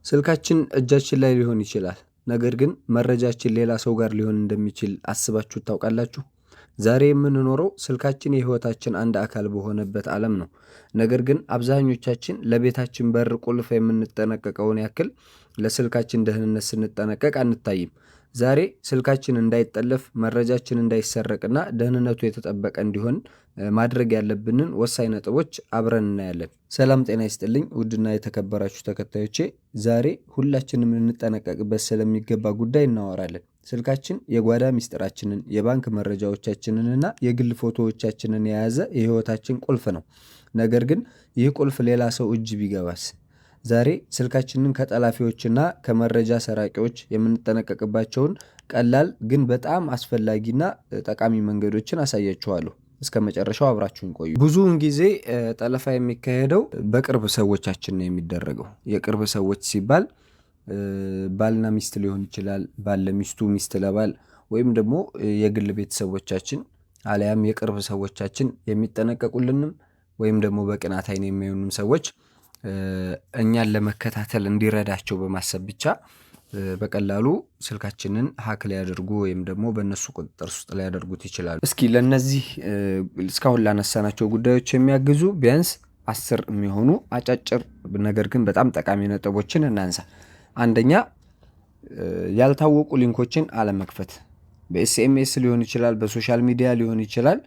ስልካችን እጃችን ላይ ሊሆን ይችላል፣ ነገር ግን መረጃችን ሌላ ሰው ጋር ሊሆን እንደሚችል አስባችሁ ታውቃላችሁ? ዛሬ የምንኖረው ስልካችን የሕይወታችን አንድ አካል በሆነበት ዓለም ነው። ነገር ግን አብዛኞቻችን ለቤታችን በር ቁልፍ የምንጠነቀቀውን ያክል ለስልካችን ደህንነት ስንጠነቀቅ አንታይም። ዛሬ ስልካችን እንዳይጠለፍ፣ መረጃችን እንዳይሰረቅና ደህንነቱ የተጠበቀ እንዲሆን ማድረግ ያለብንን ወሳኝ ነጥቦች አብረን እናያለን። ሰላም ጤና ይስጥልኝ ውድና የተከበራችሁ ተከታዮቼ፣ ዛሬ ሁላችንም ልንጠነቀቅበት ስለሚገባ ጉዳይ እናወራለን። ስልካችን የጓዳ ሚስጥራችንን፣ የባንክ መረጃዎቻችንንና የግል ፎቶዎቻችንን የያዘ የህይወታችን ቁልፍ ነው። ነገር ግን ይህ ቁልፍ ሌላ ሰው እጅ ቢገባስ? ዛሬ ስልካችንን ከጠላፊዎችና ከመረጃ ሰራቂዎች የምንጠነቀቅባቸውን ቀላል ግን በጣም አስፈላጊና ጠቃሚ መንገዶችን አሳያችኋለሁ። እስከ መጨረሻው አብራችሁን ቆዩ። ብዙውን ጊዜ ጠለፋ የሚካሄደው በቅርብ ሰዎቻችን ነው የሚደረገው። የቅርብ ሰዎች ሲባል ባልና ሚስት ሊሆን ይችላል፣ ባል ለሚስቱ፣ ሚስት ለባል፣ ወይም ደግሞ የግል ቤተሰቦቻችን አሊያም የቅርብ ሰዎቻችን የሚጠነቀቁልንም ወይም ደግሞ በቅናት ዓይን የሚያዩንም ሰዎች እኛን ለመከታተል እንዲረዳቸው በማሰብ ብቻ በቀላሉ ስልካችንን hack ሊያደርጉ ወይም ደግሞ በእነሱ ቁጥጥር ውስጥ ሊያደርጉት ይችላሉ። እስኪ ለእነዚህ እስካሁን ላነሳናቸው ጉዳዮች የሚያግዙ ቢያንስ 10 የሚሆኑ አጫጭር ነገር ግን በጣም ጠቃሚ ነጥቦችን እናንሳ። አንደኛ፣ ያልታወቁ link ኦችን አለመክፈት። በ SMS ሊሆን ይችላል፣ በ social media ሊሆን ይችላል።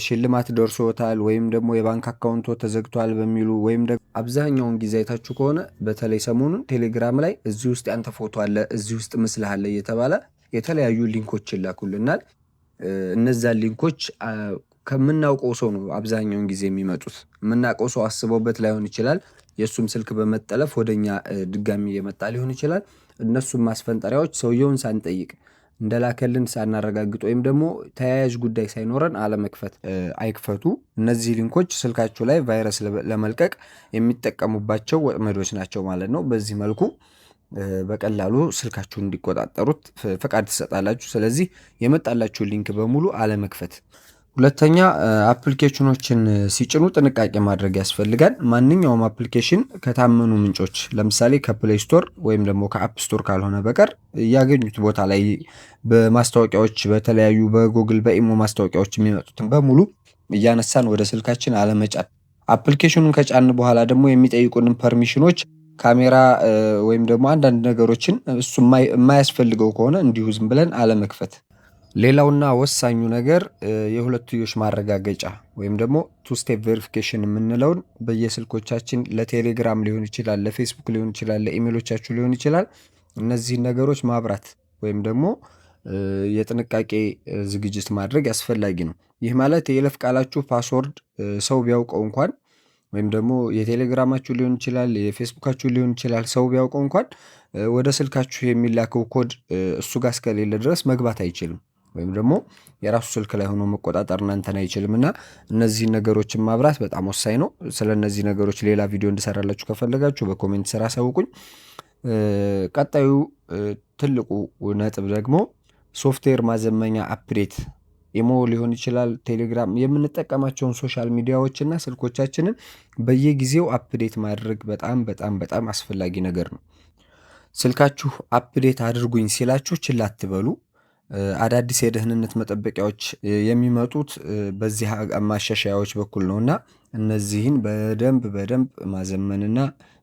ሽልማት ደርሶታል ወይም ደግሞ የባንክ account ኦ ተዘግቷል በሚሉ ወይም ደግሞ አብዛኛውን ጊዜ አይታችሁ ከሆነ በተለይ ሰሞኑን ቴሌግራም ላይ እዚህ ውስጥ ያንተ ፎቶ አለ፣ እዚህ ውስጥ ምስልህ አለ እየተባለ የተለያዩ link ኦች ይላኩልናል። እነዛን link ኦች ከምናውቀው ሰው ነው አብዛኛውን ጊዜ የሚመጡት። የምናውቀው ሰው አስበውበት ላይሆን ይችላል። የእሱም ስልክ በመጠለፍ ወደኛ ድጋሚ የመጣ ሊሆን ይችላል። እነሱም ማስፈንጠሪያዎች ሰውየውን ሳንጠይቅ፣ እንደላከልን ሳናረጋግጥ ወይም ደግሞ ተያያዥ ጉዳይ ሳይኖረን አለመክፈት። አይክፈቱ። እነዚህ link ኦች ስልካችሁ ላይ ቫይረስ ለመልቀቅ የሚጠቀሙባቸው ወጥመዶች ናቸው ማለት ነው። በዚህ መልኩ በቀላሉ ስልካችሁን እንዲቆጣጠሩት ፈቃድ ትሰጣላችሁ። ስለዚህ የመጣላችሁ link በሙሉ አለመክፈት። ሁለተኛ፣ application ኦችን ሲጭኑ ጥንቃቄ ማድረግ ያስፈልጋል። ማንኛውም application ከታመኑ ምንጮች፣ ለምሳሌ ከ Play Store ወይም ደግሞ ከ App Store ካልሆነ በቀር ያገኙት ቦታ ላይ በማስታወቂያዎች፣ በተለያዩ በጉግል፣ በኢሞ ማስታወቂያዎች የሚመጡትን በሙሉ እያነሳን ወደ ስልካችን አለመጫን። Application ኑን ከጫን በኋላ ደግሞ የሚጠይቁንን permission ኦች፣ ካሜራ ወይም ደግሞ አንዳንድ ነገሮችን እሱ የማያስፈልገው ከሆነ እንዲሁ ዝም ብለን አለመክፈት። ሌላውና ወሳኙ ነገር የሁለትዮሽ ማረጋገጫ ወይም ደግሞ two step verification የምንለውን በየስልኮቻችን ለቴሌግራም ሊሆን ይችላል፣ ለፌስቡክ ሊሆን ይችላል፣ ለኢሜሎቻችሁ ሊሆን ይችላል። እነዚህን ነገሮች ማብራት ወይም ደግሞ የጥንቃቄ ዝግጅት ማድረግ አስፈላጊ ነው። ይህ ማለት የይለፍ ቃላችሁ password ሰው ቢያውቀው እንኳን ወይም ደግሞ የቴሌግራማችሁ ሊሆን ይችላል፣ የፌስቡካችሁ ሊሆን ይችላል፣ ሰው ቢያውቀው እንኳን ወደ ስልካችሁ የሚላከው ኮድ እሱ ጋር እስከሌለ ድረስ መግባት አይችልም ወይም ደግሞ የራሱ ስልክ ላይ ሆኖ መቆጣጠር እናንተን አይችልም እና እነዚህን ነገሮችን ማብራት በጣም ወሳኝ ነው። ስለ እነዚህ ነገሮች ሌላ ቪዲዮ እንድሰራላችሁ ከፈለጋችሁ በ comment ስር አሳውቁኝ። ቀጣዩ ትልቁ ነጥብ ደግሞ ሶፍትዌር ማዘመኛ update፣ ኢሞ ሊሆን ይችላል፣ ቴሌግራም፣ የምንጠቀማቸውን social media ዎች እና ስልኮቻችንን በየጊዜው update ማድረግ በጣም በጣም በጣም አስፈላጊ ነገር ነው። ስልካችሁ update አድርጉኝ ሲላችሁ ችላ አትበሉ። አዳዲስ የደህንነት መጠበቂያዎች የሚመጡት በዚህ ማሻሻያዎች በኩል ነው እና እነዚህን በደንብ በደንብ ማዘመንና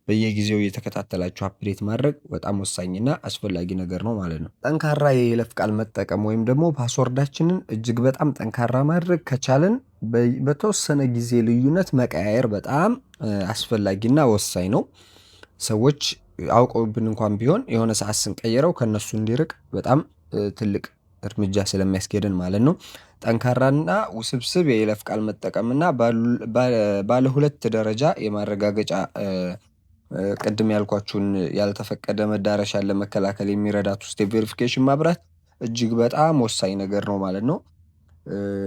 በየጊዜው እየተከታተላችሁ update ማድረግ በጣም ወሳኝና አስፈላጊ ነገር ነው ማለት ነው። ጠንካራ የይለፍ ቃል መጠቀም ወይም ደግሞ password ኣችንን እጅግ በጣም ጠንካራ ማድረግ፣ ከቻልን በተወሰነ ጊዜ ልዩነት መቀያየር በጣም አስፈላጊና ወሳኝ ነው። ሰዎች አውቀውብን እንኳን ቢሆን የሆነ ሰዓት ስንቀይረው ከእነሱ እንዲርቅ በጣም ትልቅ እርምጃ ስለሚያስኬድን ማለት ነው። ጠንካራና ውስብስብ የይለፍ ቃል መጠቀምና ባለ ሁለት ደረጃ የማረጋገጫ፣ ቅድም ያልኳችሁን ያልተፈቀደ መዳረሻን ለመከላከል የሚረዳ two step verification ማብራት እጅግ በጣም ወሳኝ ነገር ነው ማለት ነው።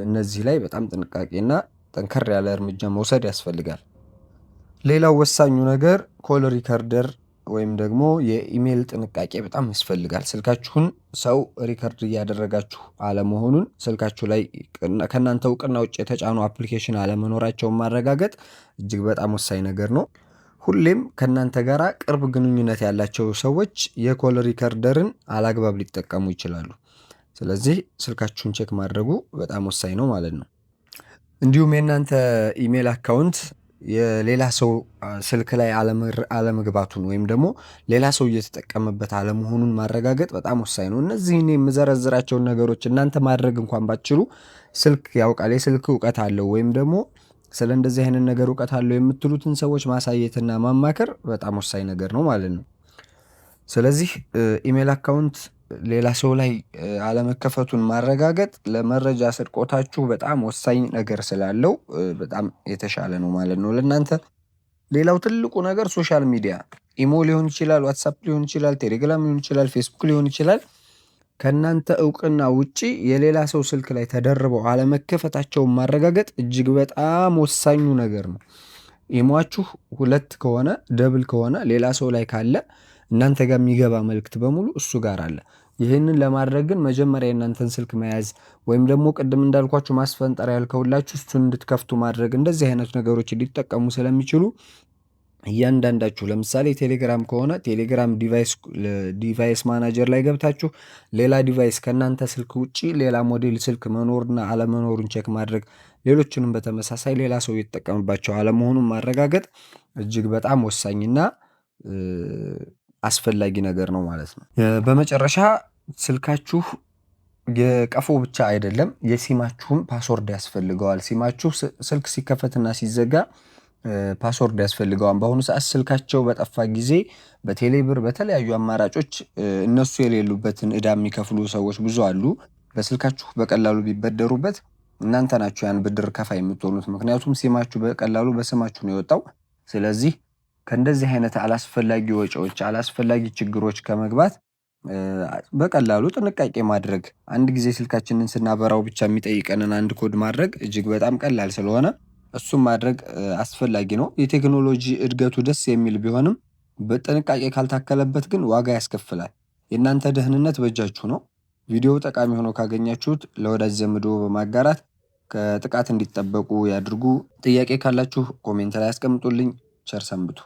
እነዚህ ላይ በጣም ጥንቃቄና ጠንከር ያለ እርምጃ መውሰድ ያስፈልጋል። ሌላው ወሳኙ ነገር call recorder ወይም ደግሞ የኢሜይል ጥንቃቄ በጣም ያስፈልጋል። ስልካችሁን ሰው record እያደረጋችሁ አለመሆኑን፣ ስልካችሁ ላይ ከእናንተ እውቅና ውጭ የተጫኑ application አለመኖራቸውን ማረጋገጥ እጅግ በጣም ወሳኝ ነገር ነው። ሁሌም ከእናንተ ጋር ቅርብ ግንኙነት ያላቸው ሰዎች የ call recorder ን አላግባብ ሊጠቀሙ ይችላሉ። ስለዚህ ስልካችሁን check ማድረጉ በጣም ወሳኝ ነው ማለት ነው። እንዲሁም የእናንተ email account የሌላ ሰው ስልክ ላይ አለመግባቱን ወይም ደግሞ ሌላ ሰው እየተጠቀመበት አለመሆኑን ማረጋገጥ በጣም ወሳኝ ነው። እነዚህን የምዘረዝራቸውን ነገሮች እናንተ ማድረግ እንኳን ባትችሉ ስልክ ያውቃል፣ የስልክ እውቀት አለው ወይም ደግሞ ስለ እንደዚህ አይነት ነገር እውቀት አለው የምትሉትን ሰዎች ማሳየትና ማማከር በጣም ወሳኝ ነገር ነው ማለት ነው። ስለዚህ email account ሌላ ሰው ላይ አለመከፈቱን ማረጋገጥ ለመረጃ ስርቆታችሁ በጣም ወሳኝ ነገር ስላለው በጣም የተሻለ ነው ማለት ነው ለእናንተ። ሌላው ትልቁ ነገር social media ኢሞ ሊሆን ይችላል፣ ዋትሳፕ ሊሆን ይችላል፣ ቴሌግራም ሊሆን ይችላል፣ ፌስቡክ ሊሆን ይችላል። ከእናንተ እውቅና ውጪ የሌላ ሰው ስልክ ላይ ተደርበው አለመከፈታቸውን ማረጋገጥ እጅግ በጣም ወሳኙ ነገር ነው። ኢሟችሁ ሁለት ከሆነ double ከሆነ ሌላ ሰው ላይ ካለ እናንተ ጋር የሚገባ መልእክት በሙሉ እሱ ጋር አለ። ይህንን ለማድረግ ግን መጀመሪያ የእናንተን ስልክ መያዝ ወይም ደግሞ ቅድም እንዳልኳችሁ ማስፈንጠሪያ ያልከውላችሁ እሱን እንድትከፍቱ ማድረግ እንደዚህ አይነት ነገሮች ሊጠቀሙ ስለሚችሉ እያንዳንዳችሁ ለምሳሌ ቴሌግራም ከሆነ ቴሌግራም device manager ላይ ገብታችሁ ሌላ device ከእናንተ ስልክ ውጪ ሌላ ሞዴል ስልክ መኖርና አለመኖሩን check ማድረግ፣ ሌሎችንም በተመሳሳይ ሌላ ሰው እየተጠቀመባቸው አለመሆኑን ማረጋገጥ እጅግ በጣም ወሳኝና አስፈላጊ ነገር ነው ማለት ነው። በመጨረሻ ስልካችሁ የቀፎ ብቻ አይደለም፣ የሲማችሁም password ያስፈልገዋል። ሲማችሁ ስልክ ሲከፈትና ሲዘጋ password ያስፈልገዋል። በአሁኑ ሰዓት ስልካቸው በጠፋ ጊዜ በቴሌብር በተለያዩ አማራጮች እነሱ የሌሉበትን እዳ የሚከፍሉ ሰዎች ብዙ አሉ። በስልካችሁ በቀላሉ ቢበደሩበት እናንተ ናችሁ ያን ብድር ከፋይ የምትሆኑት። ምክንያቱም ሲማችሁ በቀላሉ በስማችሁ ነው የወጣው። ስለዚህ ከእንደዚህ አይነት አላስፈላጊ ወጪዎች፣ አላስፈላጊ ችግሮች ከመግባት በቀላሉ ጥንቃቄ ማድረግ፣ አንድ ጊዜ ስልካችንን ስናበራው ብቻ የሚጠይቀንን አንድ ኮድ ማድረግ እጅግ በጣም ቀላል ስለሆነ እሱም ማድረግ አስፈላጊ ነው። የቴክኖሎጂ እድገቱ ደስ የሚል ቢሆንም በጥንቃቄ ካልታከለበት ግን ዋጋ ያስከፍላል። የእናንተ ደህንነት በእጃችሁ ነው። ቪዲዮው ጠቃሚ ሆኖ ካገኛችሁት ለወዳጅ ዘመዶ በማጋራት ከጥቃት እንዲጠበቁ ያድርጉ። ጥያቄ ካላችሁ comment ላይ አስቀምጡልኝ። ቸር ሰንብቱ።